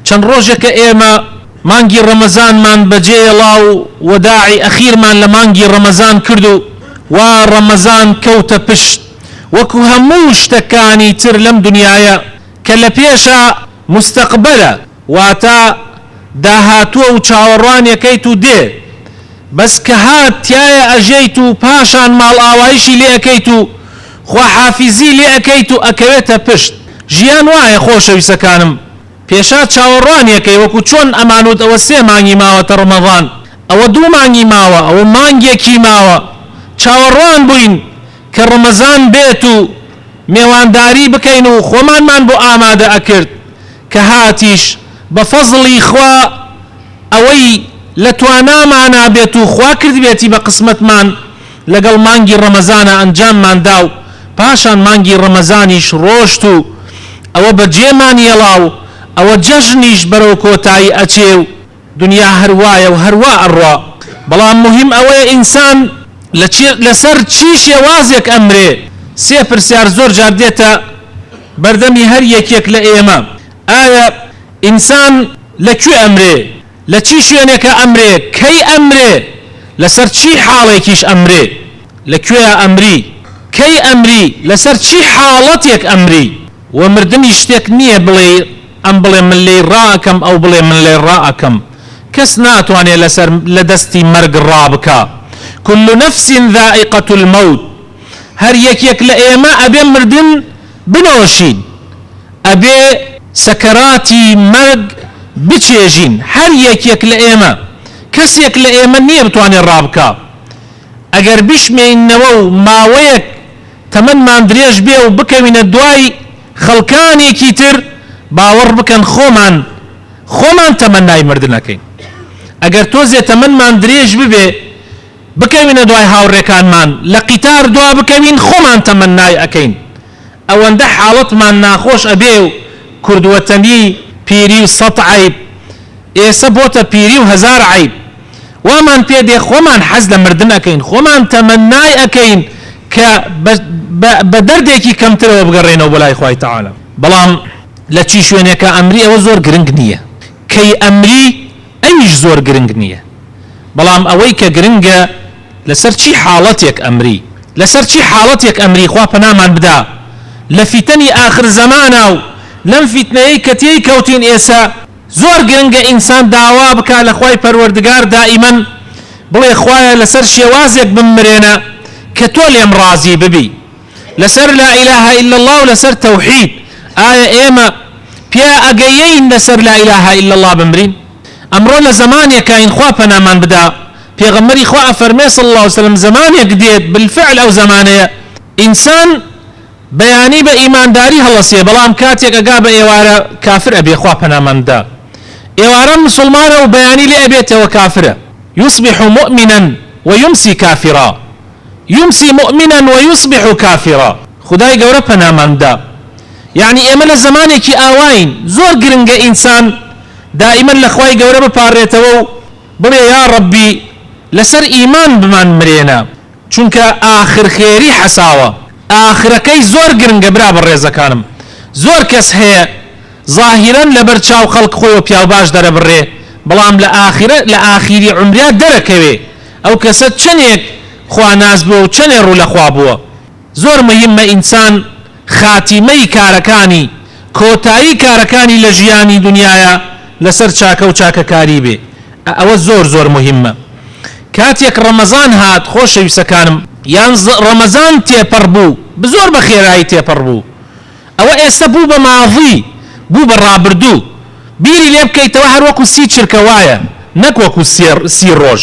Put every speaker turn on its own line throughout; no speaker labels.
چەند ڕۆژێکە ئێمە مانگی ڕەمەزانمان بەجێهێڵا و وەداعی ئەخیرمان لە مانگی ڕەمەزان کرد و وا ڕەمەزان کەوتە پشت وەکو هەموو شتەکانی تر لەم دنیایە کە لە پێشا موستەقبەلە واتە داهاتووە و چاوەڕوانیەکەیت و دێ بەس کە هات تیایا ئەژێیت و پاشان ماڵئاوایشی لێ ئەکەیت و خواحافیزی لێ ئەکەیت و ئەکەوێتە پشت. ژیان وایە خۆشەویستەکانم پێشا چاوەڕوانیەکەی وەکو چۆن ئەمانوت ئەوە سێ مانگی ماوەتە ڕەمەضان ئەوە دوو مانگی ماوە ئەوە مانگێکی ماوە چاوەڕوان بووین کە ڕەمەزان بێت و مێوانداری بکەین و خۆمانمان بۆ ئامادە ئەکرد کە هاتیش بە فەزڵی خوا ئەوەی لە توانامانا بێت و خوا کردبێتی بە قسمەتمان لەگەڵ مانگی ڕەمەزانا ئەنجاممان دا و پاشان مانگی ڕەمەزانیش ڕۆشت و ئەوە بە جێمان یەڵا و ئەوە جەژنیش بەرەو کۆتایی ئەچێ و دنیا هەر وایە و هەر وا ئەڕوا بەڵام موهیم ئەوەیە ئینسان لە چی لەسەر چی شێوازێک ئەمرێ سێ پرسیار زۆر جار دێتە بەردەمی هەر یەکێک لە ئێمە ئایا ئینسان لە کوێ ئەمرێ؟ لە چی شوێنێکا ئەمرێ؟ کەی ئەمرێ؟ لەسەر چی حاڵێکیش ئەمرێ؟ لە کوێیا ئەمری؟ کەی ئەمری؟ لەسەر چی حاڵەتێک ئەمری؟ وە مردنیش شتێک نییە بڵێی ئەم بڵێ من لێی ڕائەکەم ئەو بڵێ من لێی ڕائەکەم کەس ناتوانێ لەسەر لە دەستی مەرگ ڕابکا کل نفس ذائقە الموت هەر یەکێک لە ئێمە ئەبێ مردن بنۆشین ئەبێ سەکەراتی مەرگ بچێژین هەر یەکێک لە ئێمە کەسێک لە ئێمە نییە بتوانێ ڕابکا ئەگەر بشمێینەوە و ماوەیەک تەمەنمان درێژ بێ و بکەوینە دوای خەڵکانێکی تر باوەڕ بکەن خۆمان خۆمان تەمەنای مردن ئەکەین ئەگەر تۆزێ تەمەنمان درێژ ببێ بکەوینە دوای هاوڕێکانمان لە قیتار دوا بکەوین خۆمان تەمەنای ئەکەین ئەوەندە حاڵەتمان ناخۆش ئەبێ و کوردوەتەنی پیری و سەت عەیب ئێسە بۆتە پیری و هەزار عەیب وامان پێ دێ خۆمان حەز لە مردن ئەکەین خۆمان تەمەنای ئەکەین کە بە دەردێکی کەمترەوە بگەڕێینەوە بۆ لای خوای تەعالا بەڵام لە چی شوێنێکا ئەمری ئەوە زۆر گرنگ نییە کەی ئەمری ئەویش زۆر گرنگ نییە بەڵام ئەوەی کە گرنگە لەسەر چی حاڵەتێک ئەمری لەسەر چی حاڵەتێک ئەمری خوا پەنامان بدا لە فیتەنی ئاخر زەمانا و لەم فیتنەیەی کە تێی کەوتین ئێسە زۆر گرنگە ئینسان داوا بکا لە خوای پەروەردگار دائیمەن بڵێ خوایە لەسەر شێوازێک بممرێنە کە تۆ لێم ڕازی ببی لەسەر لا الە الا اللە و لەسەر تەوحید ئایا ئێمە پیا ئەگەیەین لەسەر لا الە الا اللە بمرین ئەمڕۆ لە زەمانێکاین خوا پەنامان بدا پێغەمبەری خوا ئەفەرمێ صلی اللە علیە وسلم زەمانێک دێت بالفعل ئەو زەمانەیە ئینسان بەیانی بە ئیمانداری هەڵەسێ بەڵام کاتێک ئەگا بە ئێوارە کافر ئەبێ خوا پەنامان بدا ئێوارە مسوڵمانە و بەیانی لێ ئەبێتەوە کافرە یصبح مؤمنا ویمسی کافرا یمسی مؤمنا ویصبح کافرا خودای گەورە پەنامان بدا یەعنی ئێمە لە زەمانێکی ئاواین زۆر گرنگە ئینسان دائیمەن لە خوای گەورە بپاڕێتەوە و بڵێ یاڕەبی لەسەر ئیمان بمان مرێنە چونکە ئاخر خێری حەساوە ئاخرەکەی زۆر گرنگە برا بەڕێزەکانم زۆر کەس هەیە زاهیرەن لەبەر چاو خەڵک خۆی وە پیاو باش دەرەبڕێ بەڵام لە ئاخرە لە ئاخیری عومریا دەرەکەوێ ئەو کەسە چەنێک خوا ناس بووە و چەنێ ڕوو لە خوا بووە زۆر مهمە ئینسان خاتیمەی کارەکانی کۆتایی کارەکانی لە ژیانی دونیایا لەسەر چاکە و چاکەکاری بێ ئەوە زۆر زۆر مهمە کاتێک ڕەمەزان هات خۆشەویستەکانم یان ڕەمەزان تێپەڕ بوو بزۆر بە خێرایی تێپەڕ بوو ئەوە ئێستا بوو بە ماضی بوو بە ڕابردوو بیری لێ بکەیتەوە هەر وەکو سی چرکە وایە نەک وەکو سی ڕۆژ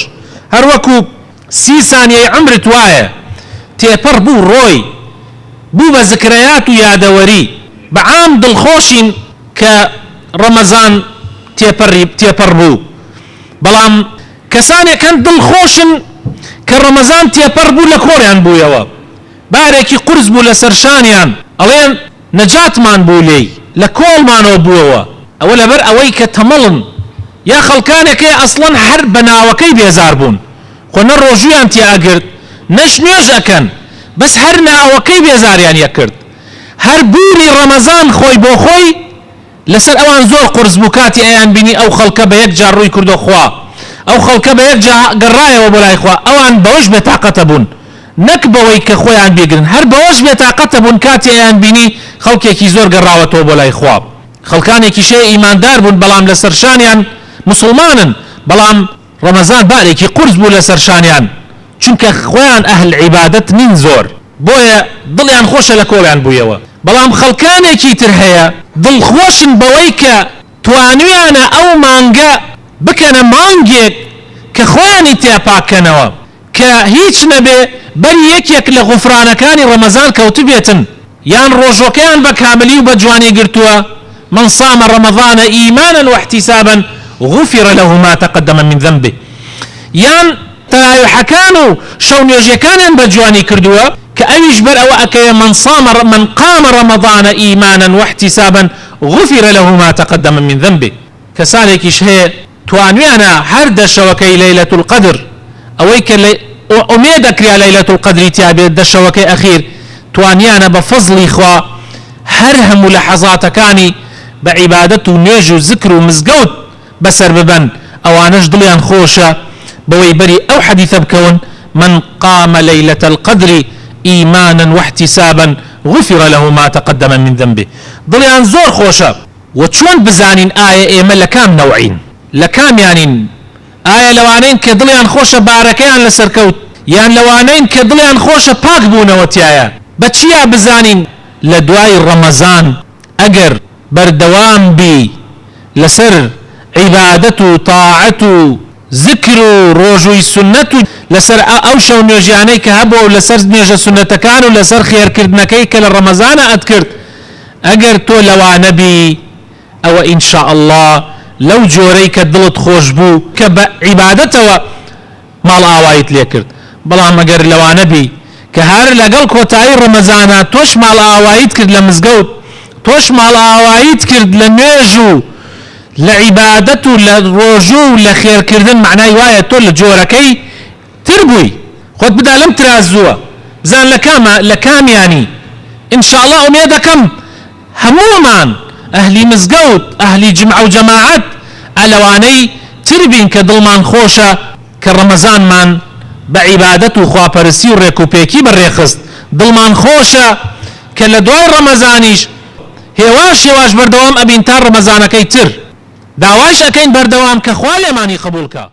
هەر وەکو سی سانیەی عومرت وایە تێپەڕ بوو ڕۆی بوو بە زکرەیات و یادەوەری بە عام دڵخۆشین کە ڕەمەزان تێپەری تێپەڕ بوو بەڵام کەسانێک هەن دڵخۆشن کە ڕەمەزان تێپەڕ بوو لە کۆڵیان بوویەوە بارێکی قورس بوو لەسەر شانیان ئەڵێن نەجاتمان بوو لێی لە کۆڵمانەوە بووەوە ئەوە لەبەر ئەوەی کە تەمەڵن یا خەڵکانێک هەیە ئەسڵەن هەر بە ناوەکەی بێزار بوون خۆ نە ڕۆژوویان تیا ئەگرت نەش نوێژ ئەکەن بەس هەر ناوەکەی بێزاریان یەکرد هەر بوونی ڕەمەزان خۆی بۆ خۆی. لەسەر ئەوان زۆر قورس بوو کاتی ئەیان بینی ئەو خەڵکە بە یەک جار ڕووی کردۆ خوا، ئەو خەڵکە بە یەک جا گەڕایەوە بۆ لای خوا، ئەوان بەوەش بێتاقەتە بوون نەک بەوەی کە خۆیان بیگرن، هەر بەوەش بێتاقەتە بوون کاتی ئەیان بینی خەڵکێکی زۆر گەڕاوەتەوە بۆ لای خوا. خەڵکانێکیش هەیە ئیماندار بوون بەڵام لەسەر شانیان موسڵمانن بەڵام ڕەمەزان بارێکی قورس بوو لەسەر شانیان چونکە خۆیان ئەهل عیبادەت نین زۆر بۆیە دڵیان خۆشە لە کۆڵیان بوویەوە بەڵام خەڵکانێکی تر هەیە دڵخۆشن بەوەی کە توانویانە ئەو مانگە بکەنە مانگێک کە خۆیانی تیا پاک کەنەوە کە هیچ نەبێ بەری یەکێک لە غوفرانەکانی ڕەمەزان کەوتبێتن یان ڕۆژوەکەیان بە کاملی و بە جوانی گرتووە، من صام رمضان ایمانا واحتسابا غفر له ما تقدم من ذنبه، یان تەراویحەکان و شەو نوێژەکانیان بە جوانی کردووە کە ئەویش بەر ئەوە ئەکەوێ من صام من قام رمضان ایمانا واحتسابا غفر له ما تقدم من ذنبه. کەسانێکیش هەیە توانویانە هەر دە شەوەکەی لەیلەت القدر ئەوەی کە لە ئومێد ئەکریا لەیلەت القدری تیا بێت دە شەوەکەی ئەخیر توانیانە بە فەزڵی خوا هەر هەموو لەحەزاتەکانی بە عیبادەت و نوێژ و زکر و مزگەوت بەسەر ببەن ئەوانەش دڵیان خۆشە بەوەی بەری ئەو حەدیثە بکەون من قام ليلة القدر ایمانا واحتسابا غفر له ما تقدم من ذنبه دڵیان زۆر خۆشە. وە چۆن بزانین ئایا ئێمە لە کام نەوعین؟ لە کامیانین؟ ئایا لەوانەین کە دڵیان خۆشە بارەکەیان لەسەر کەوت یان لەوانەین کە دڵیان خۆشە پاک بوونەوە تیایا؟ بە چیا بزانین؟ لە دوای ڕەمەزان ئەگەر بەردەوام بی لەسەر عیبادەت و تاعەت و زکر و ڕۆژووی سوننەت و لەسەر ئەو شەو نوێژیانەی کە هەبووە و لەسەر نوێژە سوننەتەکان و لەسەر خێرکردنەکەی کە لە ڕەمەزانا ئەتکرد ئەگەر تۆ لەوانە بی ئەوە ان شاء اللە لەو جۆرەی کە دڵت خۆش بوو کە بە عیبادەتەوە ماڵئاواییت لێ کرد بەڵام ئەگەر لەوانە بی کە هەر لەگەڵ کۆتایی ڕەمەزانا تۆش ماڵئاواییت کرد لە مزگەوت تۆش ماڵئاواییت کرد لە نوێژ و لە عیبادەت و لە ڕۆژوو و لە خێرکردن مەعنای وایە تۆ لە جۆرەکەی تر بووی خۆت بدا لەم ترازووە بزان لە کامە لە کامیانی ان شاء اللە ئومێدەکەم هەموومان ئەهلی مزگەوت ئەهلی جمعە و جەماعەت ئە لەوانەی تر بین کە دڵمان خۆشە کە ڕەمەزانمان بە عیبادەت و خواپەرستی و ڕێکوپێکی بەڕێخست دڵمان خۆشە کە لە دوای ڕەمەزانیش هێواش هێواش بەردەوام ئەبین تا ڕەمەزانەکەی تر داوایش ئەکەین بەردەوام کە خوا لێمانی قبوڵ کا.